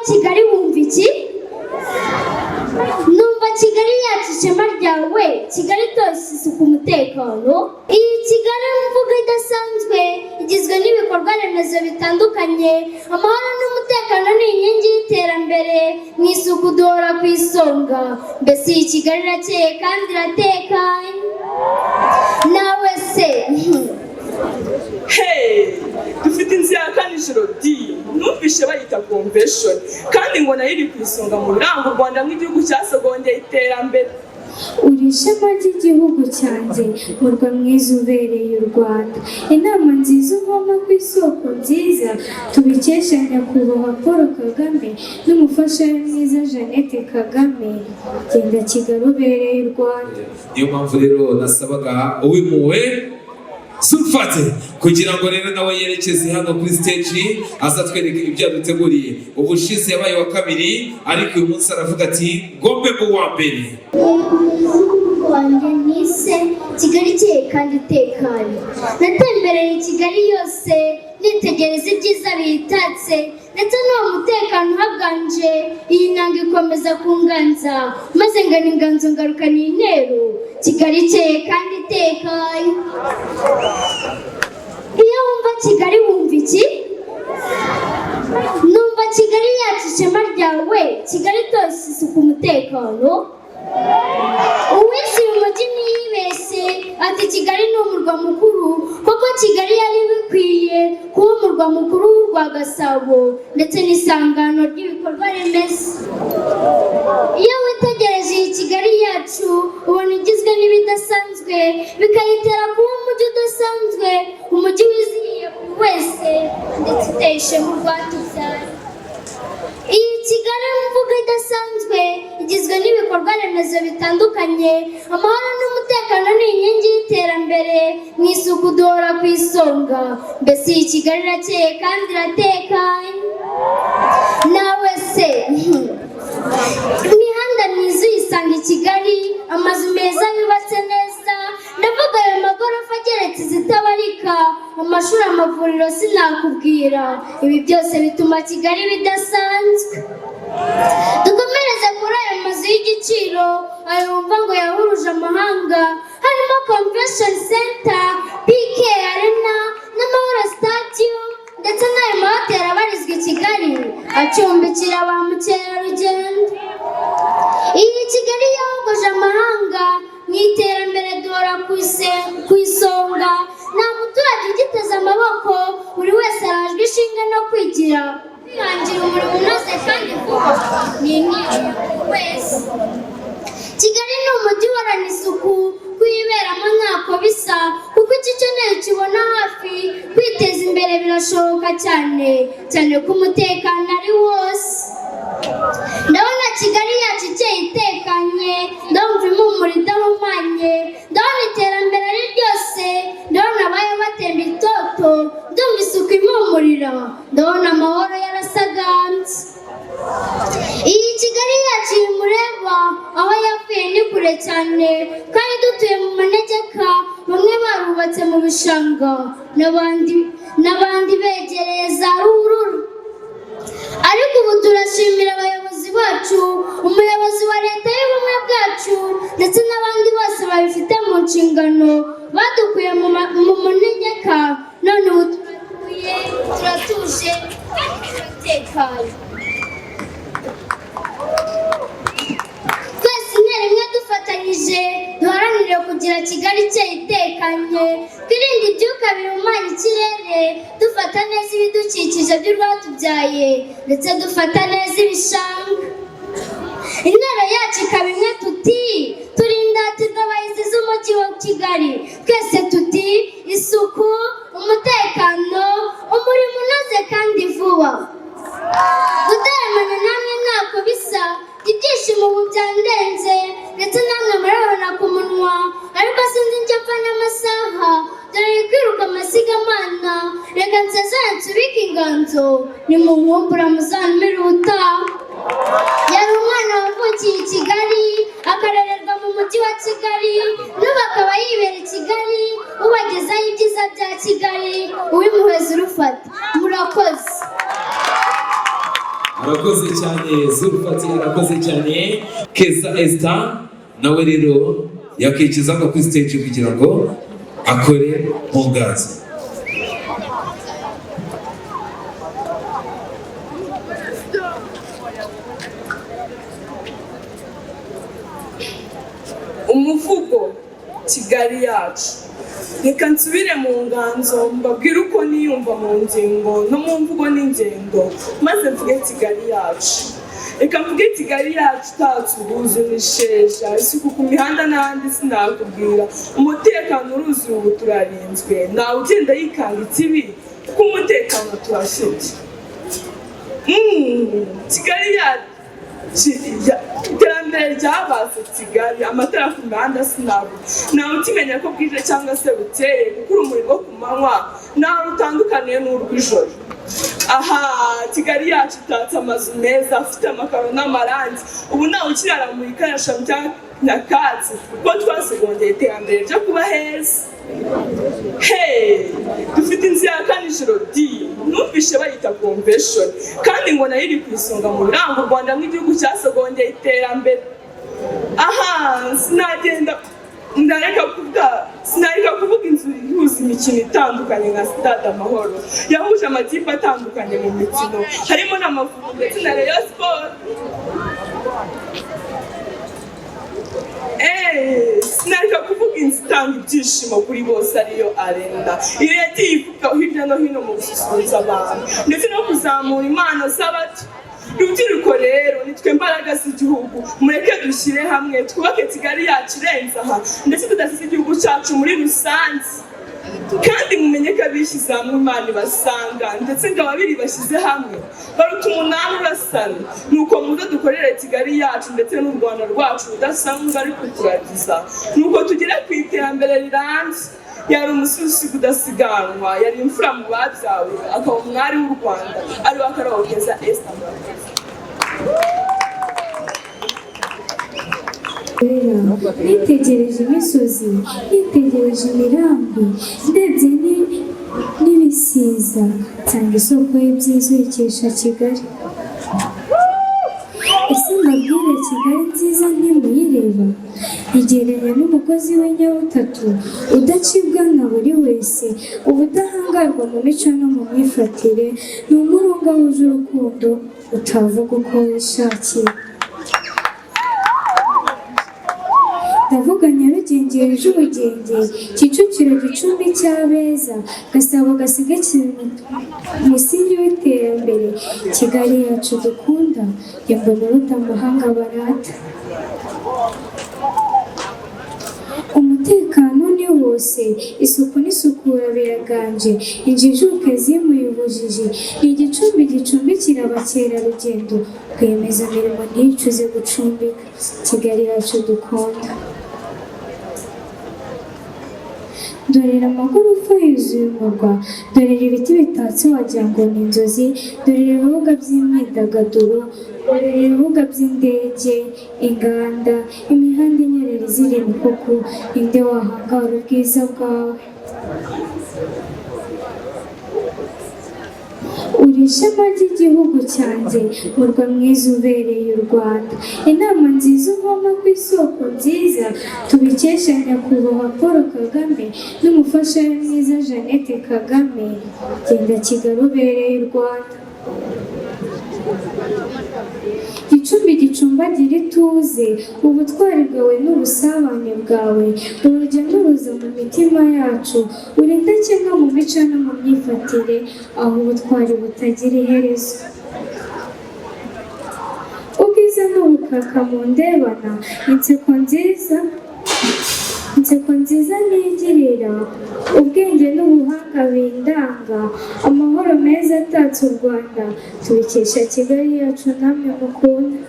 Kigali wumva iki? Numva Kigali yacu, ishema ryawe, Kigali itoshye, isuku, umutekano. Iyi Kigali mvuga idasanzwe igizwe n'ibikorwa remezo bitandukanye. Amahoro n'umutekano ni inkingi y'iterambere. Mu isuku duhora ku isonga. Mbese iyi Kigali irakeye kandi iratekanye. Nawe se? Hey, dufite inzu ya kane ijoro di numvishe bayita Convention, kandi ngo nayo iri ku isonga mu biranga u Rwanda nk'igihugu cyasogongeye iterambere. Uri ishema ry'igihugu cyanjye, murwa mwiza ubereye u Rwanda. Inama nziza uvoma ku isoko nziza tubikesha Nyakubahwa Paul Kagame n'umufasha we mwiza Jeannette Kagame. Genda Kigali ubereye u Rwanda. Niyo mpamvu rero nasabaga Uwimpuhwe Sulfate kugira ngo rero nawe yerekeze hano kuri stage, azatwereke ibyo yaduteguriye. Ubushize yabaye wa kabiri, ariko uyu munsi aravuga ati: "Ngombe mu wa mbere." Wanjye nise Kigali ikeye kandi itekanye. Natembereye Kigali yose, nitegereza ibyiza biyitatse ndetse n'uwo mutekano uhaganje. Iyi nanga ikomeza kunganza, maze ngana inganzo ngarukana intero: Kigali ikeye kandi itekanye. Iyo wumva Kigali wumva iki? Numva Kigali yacu, ishema ryawe, Kigali itoshye, isuku, umutekano. Uwese uyu mujyi ntiyibeshye ati: "Kigali ni umurwa mukuru." Kuko Kigali yari bikwiye kuba umurwa mukuru w'urwa Gasabo ndetse n'isangano ry'ibikorwa remezo. Iyo witegereje iyi Kigali yacu, ubona igizwe n'ibidasanzwe, bikayitera kuba umujyi udasanzwe, umujyi wizihiye buri wese ndetse uteye ishema urwatubyaye. Iyi Kigali mvuga idasanzwe igizwe n'ibikorwa remezo bitandukanye. Amahoro n'umutekano ni inkingi y'iterambere. Mu isuku duhora ku isonga. Mbese iyi Kigali irakeye kandi iratekanye. Nawe se? Imihanda myiza uyisanga i Kigali, amazu meza yubatse neza, ndavuga ayo magorofa ageretse zitabarika, amashuri, amavuriro, sinakubwira. Ibi byose bituma Kigali bidasanzwe. Dukomereze kuri ayo mazu y'igiciro, ayo wumva ngo yahuruje amahanga, harimo Convention Center, BK Arena n'Amahoro Stadium, ndetse n'ayo mahoteli abarizwa i Kigali acumbikira ba mukerarugendo. Iyi Kigali yahogoje amahanga. Mu iterambere duhora ku isonga. Nta muturage ugiteze amaboko, buri wese arajwe ishinga no kwigira. Kwihangira umurimo unoze kandi vuba ni intego ya buri wese. Kigali ni umujyi uhorana isuku, kuyiberamo ntako bisa kuko icyo ukeneye ukibona hafi. Kwiteza imbere birashoboka cyane cyane ko umutekano ari wose. Ndabona Kigali yacu ikeye itekanye, ndumva impumuro idahumanye, ndabona iterambere ari ryose, ndabona abayo batemba itoto, ndumva isuku impumurira, ndabona amahoro yarasagambye. Iyi Kigali yacu iyi mureba, aho yavuye ni kure cyane. Kandi dutuye mu manegeka, bamwe barubatse mu bishanga n'abandi begereye za ruhurura, ariko ubu turashimira abayobozi bacu, umuyobozi wa Leta y'Ubumwe bwacu ndetse n'abandi bose babifite mu nshingano, badukuye mu manegeka, none ubu turatuye, turatuje kandi turatekanye. Twese intero imwe, dufatanyije duharanire kugira Kigali ikeye itekanye, twirinde ibyuka bihumanya ikirere, dufata neza ibidukikije by'urwatubyaye, ndetse dufata neza ibishanga. Intero yacu ikaba imwe, tuti: "Turi indatirwa abahizi z'umujyi wa Kigali." Twese tuti: "Isuku, umutekano, umurimo unoze kandi vuba." Gutaramana namwe ntako bisa, ibyishimo ubu byandenze, ndetse namwe murabona ku munwa, ariko sinzi icyo mpfa n'amasaha, dore iri kwiruka amasigamana. Reka nsezere nsubike inganzo, nimunkumbura muzantumire ubutaha. Yari umwana wavukiye i Kigali, akarererwa mu mujyi wa Kigali, n'ubu akaba yibera i Kigali, ubagezaho ibyiza bya Kigali, Uwimpuhwe Zulfat. Murakoze. Arakoze cyane Zulfati, arakoze cyane. Keza Esther nawe rero yakwikiza hano kuri stage kugira ngo akore mu nganzo. Umuvugo Kigali yacu. Reka nsubire mu nganzo mbabwire uko niyumva mu ngingo no mu mvugo n'ingendo, maze mvuge Kigali yacu. Reka mvuge Kigali yacu itatse ubwuzu n'isheja, isuku ku mihanda n'ahandi sinakubwira, umutekano uruzuye, ubu turarinzwe, ntawe ugenda yikanga ikibi kuko umutekano turafite. Kigali yacu, iterambere ryabaze Kigali, amatara ku mihanda sinavuga, ntawe ukimenya ko bwije cyangwa se bukeye, kuko urumuri rwo ku manywa ntaho rutandukaniye n'urw'ijoro. Aha Kigali yacu itatse amazu meza afite amakaro n'amarangi, ubu ntawe ukirara mu ikarasha bya nyakatsi kuko twasogongeye iterambere ryo kuba heza. Hey, dufite inzu ya kane ijoro di, numvishe bayita Convention, kandi ngo nayo iri ku isonga mu biranga u Rwanda nk'igihugu cyasogongeye iterambere. Aha sinagenda ndareka kuvuga, sinareka kuvuga inzu ihuza imikino itandukanye nka Stade Amahoro, yahuje amakipe atandukanye mu mikino harimo n'Amavubi ndetse na Rayon Sport. Sinareka kuvuga inzu itanga ibyishimo kuri bose ariyo Arena. Iyo yagiye ivuga hirya no hino mu gususurutsa abantu ndetse no kuzamura impano z'abato. Rubyiruko rero, nitwe mbaraga z'igihugu, mureke dushyire hamwe twubake Kigali yacu irenze aha ndetse tudasize igihugu cyacu muri rusange. Kandi mumenye ko abishyize hamwe Imana ibasanga, ndetse ngo ababiri bashyize hamwe baruta umunani urasana. Nuko muze dukorere Kigali yacu ndetse n'u Rwanda rwacu rudasanzwe ariko turagiza, nuko tugere ku iterambere rirambye. Yari umusizi udasiganwa, yari imfura mu babyawe, akaba umwari w'u Rwanda, ari we Akarabo Keza Esther. Nitegereje imisozi, nitegereje imirambi, ndebye n'ibisiza, nsanga isoko y'ibyiza uyikesha Kigali. Ese mbabwire Kigali nziza ntimuyireba? Igereranya n'umugozi w'inyabutatu udacibwa na buri wese, ubudahangarwa mu mico no mu myifatire, ni umurunga wuje urukundo utavuga uko wishakiye. Ndavuga Nyarugenge yuje ubugenge, Kicukiro gicumbi cy'abeza, Gasabo gasigasira umusingi w'iterambere, Kigali yacu dukunda, njye mbona uruta amahanga barata. Umutekano ni wose, isuku n'isukura biraganje, injijuke zimuye ubujiji, ni igicumbi gicumbikira abakerarugendo, rwiyemezamirimo ntiyicuze gucumbika, Kigali yacu dukunda. Dorera amagorofa yuzuye umurwa, dorera ibiti bitatse wagira ngo ni inzozi, dorera ibibuga by'imyidagaduro, dorera ibibuga by'indege, inganda, imihanda inyerera izira imikuku, ninde wahangara ubwiza bwawe? Uri ishema ry'igihugu cyanjye, murwa mwiza ubereye u Rwanda. Inama nziza uvoma ku isoko nziza, tubikesha Nyakubahwa Paul Kagame n'umufasha we mwiza Jeannette Kagame. Genda Kigali ubereye u Rwanda. Gicumbi gicumbagira ituze, ubutwari bwawe n'ubusabane bwawe, urujya n'uruza mu mitima yacu, uri indakemwa mu mico no mu myifatire, aho ubutwari butagira iherezo. Ubwiza n'ubukaka mu ndebana, inseko nziza, inseko nziza nigirira, ubwenge n'ubuhanga bindanga, amahoro meza atatse u Rwanda, tubikesha Kigali yacu namwe mukunda.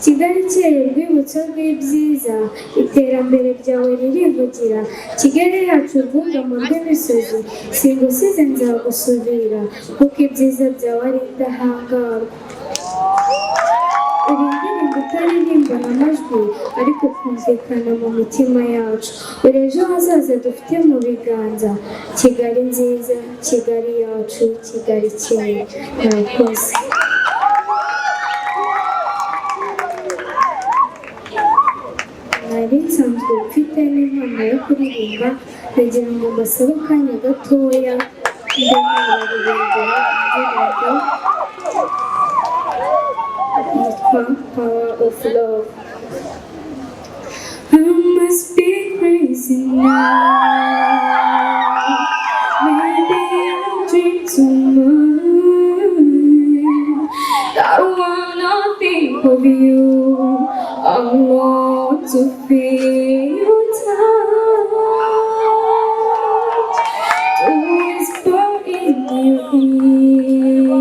Kigali ikeye urwibutso rw'ibyiza, iterambere ryawe ririvugira, Kigali yacu urwungamo rw'imisozi, singusize nzagusubira, kuko ibyiza byawe ari indahangarwa. Uri indirimbo itaririmbana amajwi ariko kumvikana mu mitima yacu, uri ejo hazaza dufite mu biganza, Kigali nziza, Kigali yacu, Kigali ikeye. Murakoze. Nsanzwe mfite n'impano yo kuririmba. Ndagira ngo mbasabe akanya gatoya mbe nabaririmbira indirimbo yitwa "Power of Love". I must be crazy now. Maybe I dream too much. I don't wanna think of you. I want to feel your touch. To whisper in your ear.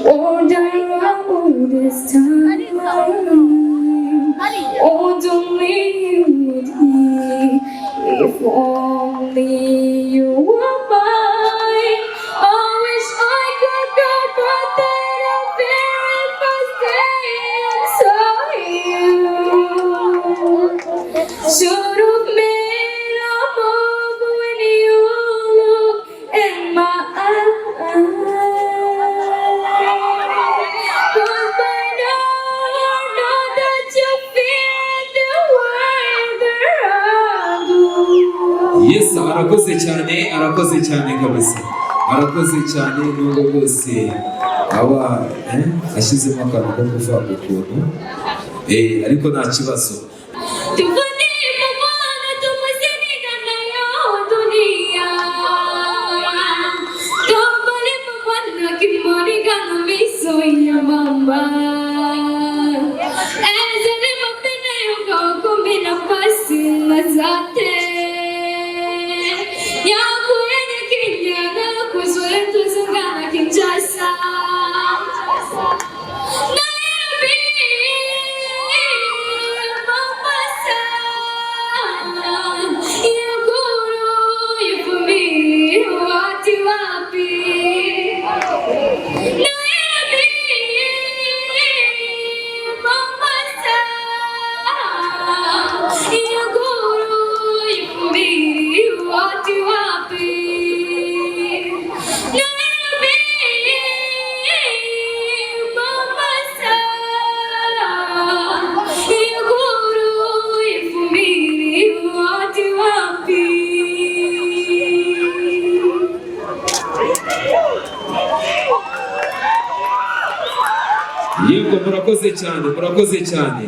Wonder all this time. Oh, only you would hear. If only you were mine. I wish I could go back to the very first day I saw you. Should have made a move when you look in my eyes. 'Cause by now I know that you feel the way that I do. Yes, arakoze cyane, arakoze cyane kabisa, arakoze cyane, nubwo bwose aba ashyizemo akantu ko kuvanga ukuntu, ariko nta kibazo. Tufanye mabwana tumusenigana yo dunia. Tombale mabwana kimonigana miso ya mama. Ezele mapena yuko kumina pasi mazate. Nyakuyenye kinyaga kuzwe tuzungana Kinshasa. Nairobi, Mombasa, Yakuru, Yufumi, wati wapi? Nairobi, Mombasa, Yakuru, Yufumi, wati wapi? Nairobi, Mombasa, Yakuru, Yufumi, wati wapi? Yego, murakoze cyane, murakoze cyane.